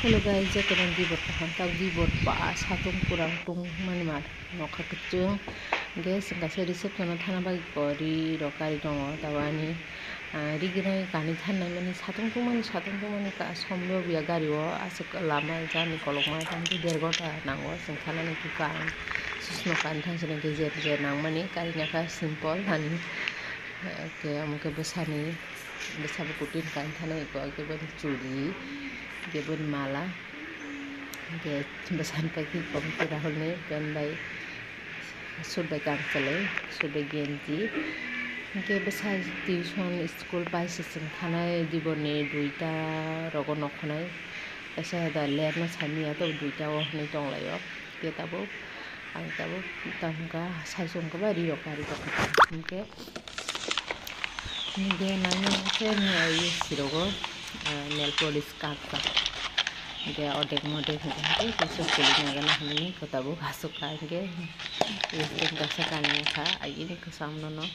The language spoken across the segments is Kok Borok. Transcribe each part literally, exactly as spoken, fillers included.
Hello guys, jotono dibor kaham, tabuk dibor ba satung kurang tungmani mar nokha kwchwng. Hwnkhe chwng kaisa reception-o thana bagwi kori rok kari tongo, tabuk ani, ah, riginai kani thanai mani satung tungmani, satung tungmani ka-, somrok ya gari-o aswk lama jani kolokma tangwi der ghonta nango chwng thanani, khe ang susno kani thang sini khe jer jer nangmani, kari nangkha simple hani. Hwnkhe omo khe bwsani, bwsa bo kutin kani thani eko, hwnkhe boni churi, hwnkhe boni mala, hwnkhe bwsani paikhe eko Rahulni pant bai, suit bai kanchwlwi, suit bai genji, hwnkhe bwsa tuition school paisa chwng thanai diborni duita rogo nokhanai, kaisa da lerno samiya tabuk duita o hwnwi tonglaio, hwnkhe tabuk. Ang tabuk tamo wngkha saichung khe ba ri rok kari tongkha. Hinkhe, hinkhe nangni se use rogo, ah, nail polish kak kak. Hinkhe odek modek hinkhe hinkhe kaisa kulik nangana hinwi tabuk aswk kha hinkhe use room kaisa kanwi wngkha agini kwcham nono.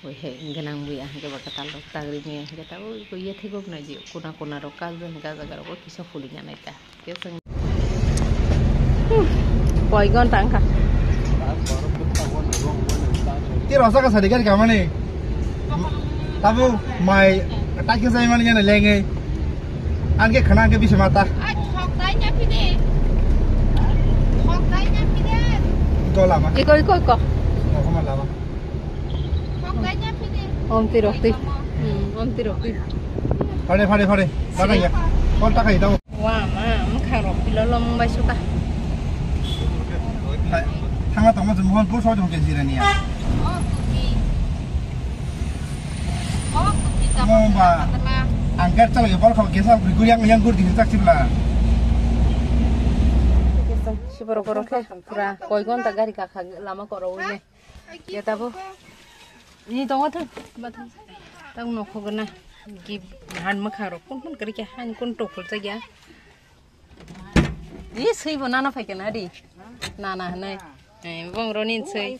Ui, he, gwnang buya, hwnkhe ba kwtal rok tagri maya, hwnkhe tabuk iko yathego gwnai di, kuna kuna rok kajak, gajak rok bo kisa fuli nai ta. Hwnkhe chwng koi gon tang kha. Tei rasa ka sadi gari kamani. Tabu mai takhe sai mani yana lenge. Anke khana anke bisi mata. Ai, thok dai nya pide. Thok dai nya pide. Iko lama. Iko, iko, iko. Iko lama. Om ti rok ti. Hmm, om ti rok ti. Phare, phare, phare. Phare ya. Kol takai dao. Wa ma, mkha rok pilo lom bai suka. Thangna tongma jumhon pur soi jumhon kesi rani ya. Oh, kupi. Oh, kupi ta. Mo ba. Ang ker chalai bol khau kesa guri yang yang gur di chak chibla. Siboro koro khe pura koi gonta gari kakha lama koro ule. Ya tabo. Ni tongo thang, ba thang. Tang nokho gana. Ki han makha rok kun kun kari kya han kun tokol cha kya. Ni sui bo nana phai kena di. Nana hanai. Eh, bong roni sui.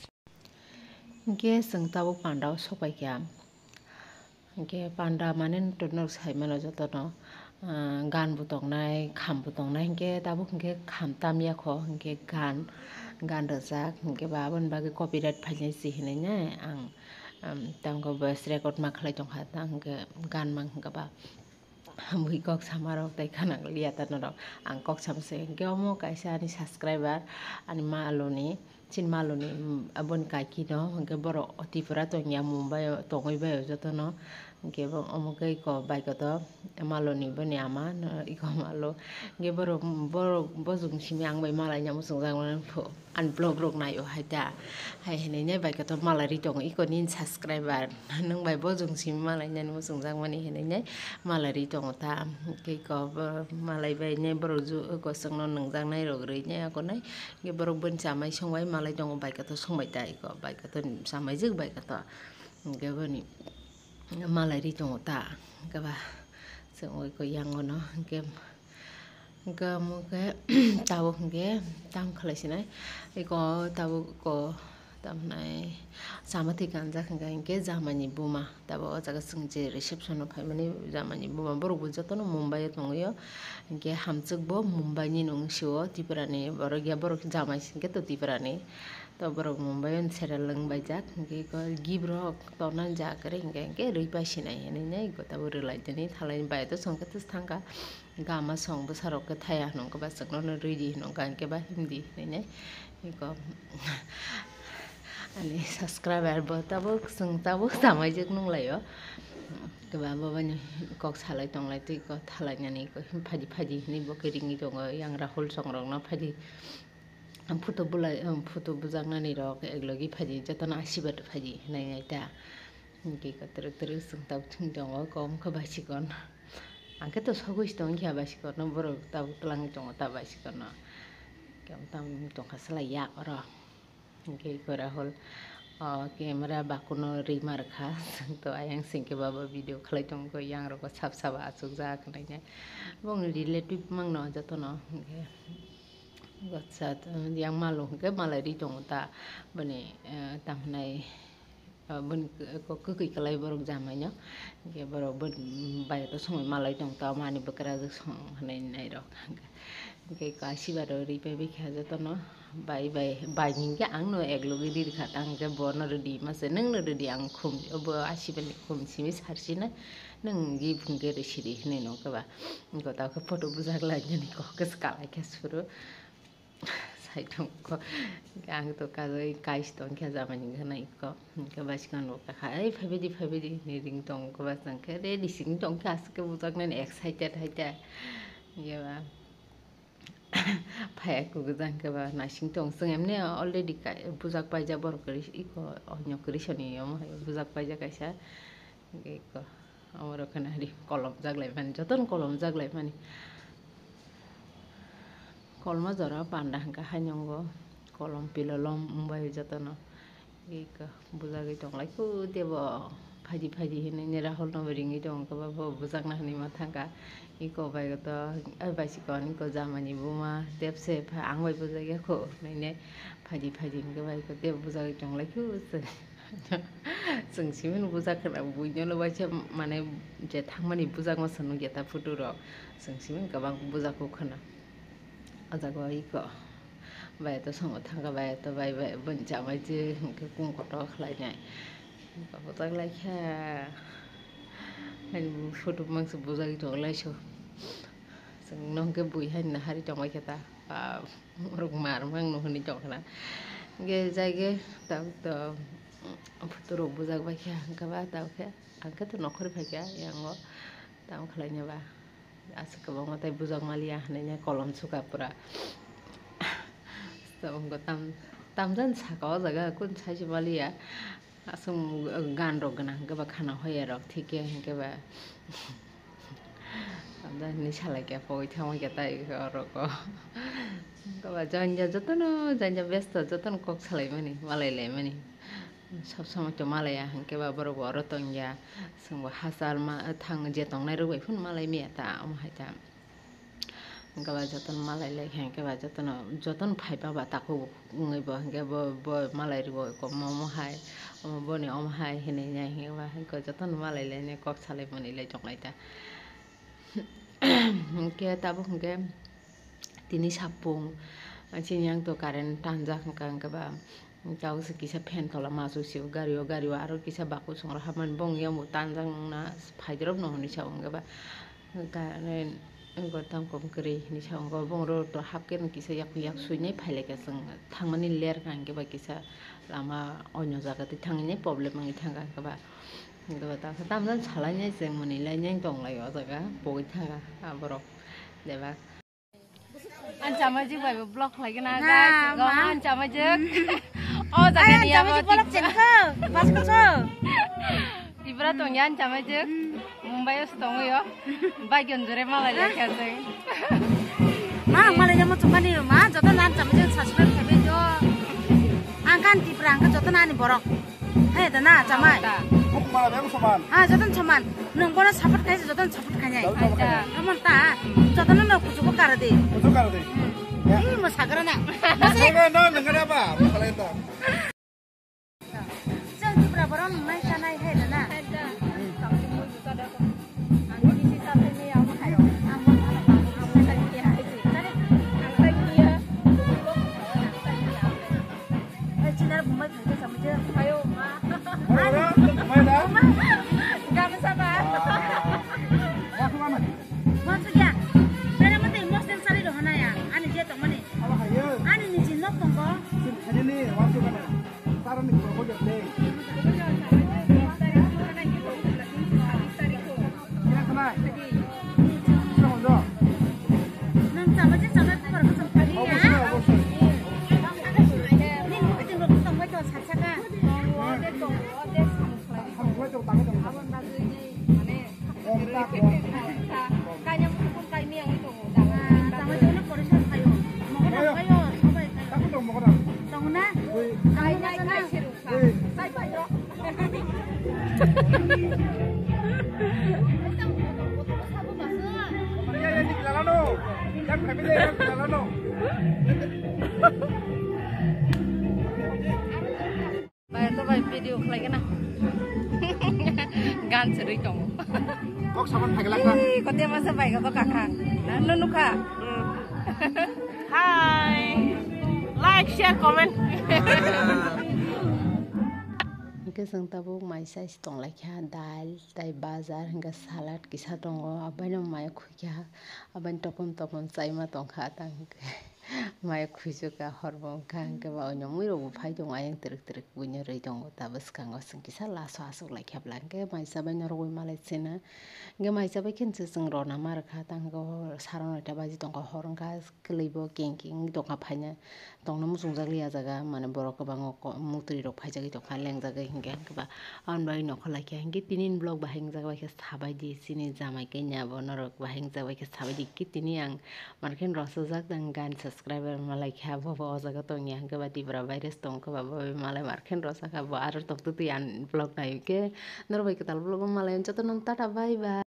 Hwnkhe chwng tabuk pandao sopai kha. Hwnkhe panda mane norok sai mano jotono, ah, gan bo tongnai, kham bo tongnai, hwnkhe tabuk hwnkhe kham tamya kho, hwnkhe gan, gan rwjak, hwnkhe ba aboni bagwi copyright phainai se hinwi nai ang, um, tamokhe voice record ma khlai tongkha, tamo hwnkhe gan mang hwnkhe ba. Bui kok sama rok tei khana liya ta norok. Ang kok sama se hwnkhe omo kaisa ani subscriber, ani maloni, chini maloni, mm, aboni kaiki no hwnkhe borok Tripura tongya Mumbai o tongwi bai o jotono. Hwnkhe bo omo khe iko bai koto maloni boni ama no iko malo. Hwnkhe borok, borok bojong simi ang bai malai namo chwngjak mani pho. Ani vlog rok nai o hai ta. Hai hinui nai bai koto malai ri tongo iko nini subscriber. Nwng bai bojong simi malai nani muchungjak mani hinui nai malai ri tongo ta. Hwnkhe iko bo malai bai nai borok ju iko chwngno nwngjak nai rok rwi nai ako nai. Hwnkhe borok boni chamai song bai malai tongo bai koto song bai ta iko bai koto chamai jwk bai koto. Hwnkhe boni malai ri tongo ta. Hwnkhe ba chwng iko yang ono hwnkhe. Hwnkhe omo khe tabuk hwnkhe tamo khlai sinai. Eko tabuk ko tamo hinai chama thwi kanjak hwnkhe, hwnkhe jamani buma. Tabuk o jaga chwng je reception o phaimani jamani buma. Borok bo jotono Mumbai o tongwi o. Hwnkhe hamchwk bo Mumbai ni nung sio Tripura ni borok ya borok jamai se hwnkhe to Tripura ni. To borok Mumbai o sera lwng baijak, hwnkhe eko gift rok tonna jak kwrwi hwnkhe, hwnkhe rwi pai sinai hinui nai eko tabuk rwlai tini thalai bai to chwng khe thangkha. Gama song bwsarok khe thaya hwnwi khe ba chwngno rwidi hwnwi khe ba himdi hinui nai eko ani subscriber bo tabuk chwng tabuk tamaijak nunglaio. Khe ba boboni kok salai tonglai tei kok thalainani kok phaidi phaidi hinui bo khe ringwi tongo yang Rahul songrokno phaidi. Ang photo bulai, ang photo bujaknani rok eklogi phaidi, jotono asibad phaidi hinui nai ta. Hwnkhe kwtwrwk twrwk chwng tabuk chwng tongo, kok wngkha baisikon. Ang khe to sogwi se tongkha baisikon no, borok tabuk twlangwi tongo ta baisikon no. Khe tamo tongkha slai yak oro. Hwnkhe eko Rahul, o, camera bakuno ri markha. Chwng to ayang singkhe baba video khlai tongo, yang rokbo sap sap achukjak hinui nai. Bongni relative mangno jotono hwnkhe. Gotsa, yang malo hwnkhe malai ri tongo ta, bini, eh, tamo hinai Bini kok kwkwi kwlai borok jamaino. Hwnkhe borok bini bai to songwi malai tong, tamo ani bwkrajwk song hwnwi nairok. Hwnkhe kaisiba rw ri pai bikha jotono. Bai, bai, bai, hinkhe ang no ek logi ri rikha, tang hinkhe bo no rwdi mase, nwng no rwdi, ang khum, bo asibani khum simi sarsina, nwng gi phunukhe rwsidi hinwi nungkhe ba. Hwnkhe tamo khe photo bujak lainani kok khe swkang lai khe suru. Sai tongkho, ang to kajai kais tongkhe jamani gana ikko, hwnkhe baisikang bo kakha, "Ei, phaibidi, phaibidi," hinwi ring tongkhe ba, chwng khe ready sing tongkhe, aswk khe bujaknani excited hai ta. Hwnkhe ba, Phaiya kugujang khe ba naising tong. Chwng emne already kai-, bujak paijak borok kwrwi iko, onyo kwrwi soni omo hai bujak paijak kaisa. Hwnkhe iko, omorok kheno hari kolom jaglai mani, jotono kolom jaglai mani. Kolma jora panda hwnkha haino ngo kolom pilolom wngbai jotono. Iko bujagwi tonglaikho tebo, phaidi phaidi hinwi ni Rahul no ringwi tongkhe ba bo bujakna hinwi ma thangkha. Iko bai to, ai bai sikon iko jamani buma tepse pha ang bai bujagya kho hinwi ne phaidi phaidi hinkhe bai ko tebo bujagwi tonglaikho chwng. Chwng simino bujak khwna buino lo waisa mane je thangmani bujakma se nukya ta photo rok. Chwng simino kwbang bujakgo khwna. O jaga o iko bai to songo thangkha, bai to bai, bai bini chamai je hinkhe kung kotor khlainai. Bujak laikha. Ani photo mangsa bujagwi tong laiso. Chwng no hinkhe bui hai nahari tongbai khe ta. Ba borok mar mang no hwnwi tong khna. Hinkhe jai khe tabuk to photo rok bujak bai kha hinkhe ba tabuk khe ang khe to nokhor phaikha yango. Tamo khlaina ba. Aswk kwbangma tei bujak maliya hinwi kolom suka pura. Tabuk tam, tamjani saka o jaga kun saisi maliya. Aswk gan rok gwnang hinkhe ba khana hoya rok thik khe hinkhe ba. Tamjani salai khe pogwi thangma khe tai orok o. Hinkhe ba janja jotono janja besto jotono kok salai mani malai lai mani. Sob somoi to malaiya hinkhe ba borok bo oro tongya. Chwngbo hachal ma thang je tongnai rok bai phano malai maya ta omo hai ta. Hinkhe ba jotono malai lai kha hinkhe ba jotono, jotono phai ba ba takhuk wngwi bo hinkhe bo, bo malai rwo omo hai, omo boni omo hai hinwi nai hinkhe ba hinkhe jotono malai lai nai kok salai mani lai tonglai ta. Hinkhe tabuk hinkhe tini sapung chini yang to current tanjak hinkha hinkhe ba. Tabuk se kisa fan tola masuk se o gari o, gari o aro kisa baku songrok hapmani bong yang bo tanjak nung na phaidrop no hinwi sa o, hwnkhe ba gari gotang kom kwrwi hinwi sa o, hwnkhe bong rok to hapkhe no kisa yak yak swinai phai lai kha chwng thangmani ler kha, hwnkhe ba kisa lama onyo jaga twi thangwi nai problem wngwi thangkha, hwnkhe ba, hwnkhe ba tamsa tamjani salai nai chwng mwnwi lai nai tong lai o jaga pogwi thangkha a borok deba. Ang chamajik bai bo vlog khlai gana, guys. Go ma. Ang chamajik. O jaga ni abo chamajik vlog chengkho. Bas ko so. Ibra tong yan chamajik. Mumbai o tong yo. Bai gon jore malai ya kya se. Ma, malai ya mo chumani ma, joto nan chamajik subscribe khabe jo. Ang kan Tipra, ang kan joto nani borok. Hai da na, chamai. Buk mala beng soman. Ha, joton soman. Nwng bono support khai, joton support khai nai. Joton support khai nai. Amon ta, joton no kuchugo kara de. Kuchugo kara de. Hmm. Ya. Ih, mo sagra na. Sagra na, nang kada ba? Mo kala ita. Jeng Tripura borom nai sanai hai da na. Hai da. Hmm. Chinar bumai phai khe samui je. Ayo, ma. Ora, ora, bumai da? Gabsa ba. Ah. Wasu mana? Wasu ya. Bere mate emotional sari rohana ya. Ani je tongmani. Aba hayo. Ani ni jin nok tongko. Sin khani ni wasu mana? Tarani ko ko jate. Kira khanai. Kira honjo. Nang chama je chama ko ko sampai ya. Obosoi, obosoi. Ning ko tin ko tongmai to sat saka. Sampai to tangmai to. Kanya mo kung kay miyang ito mo. Ah, tama ito na, porisan kayo. Mo ko na kayo, sabay kayo. Tama to mo ko na. Tama na? Uy. Kay na, kay siru. Uy. Kay pa yo. Maria, ya ni kilala no. Yang family, yang kilala no. Bai to bai. Video khlai gana. Gan chwrwi tongo. Kok saman phai glak na. Ei, kote masa bai ko kaka. Na, no nukha. Hi. Like, share, comment. Hingke chwng tabuk mai chai si tong lai kha, dal, tai bajar, hingke salad kisa tongo, abaino mai khui kha, abaino topon topon chaima tong kha, tang hingke mai khuichuk kha, hor bo wng kha, hingke ba oino mui rok bo phai tongo, ayang twrwk twrwk buino rwi tongo, ta bwskango chwng kisa laso aswk lai kha bwla, hingke mai chabai norok bai malai china, hingke mai chabai khe chwng rwna ma rwkha, tang hingke saro noita baji tong kha, hor wng kha. Kwlwi bo keng keng wngwi tongkha, phaina tongna muchungjak liya jaga, mane borok kwbangma ko-, mutri rok phaijagwi tongkha, lengjagwi hinkhe, hinkhe ba aboni bagwi nokho laikha, hinkhe tini ni vlog bahai wngjak bai khe sabai di, chini jamai kanya bo norok bahai wngjak bai khe sabai di, hinkhe tini ang markhe rosajak, ang gan subscriber malaikha, bo bo o jaga tongya, hinkhe ba Tripura virus tongkha ba, bo malai markhe rosakha, bo aro tongtwtwi ang vlog nai, hinkhe norok bai kwtal vlog o malai jotono tata bye bye.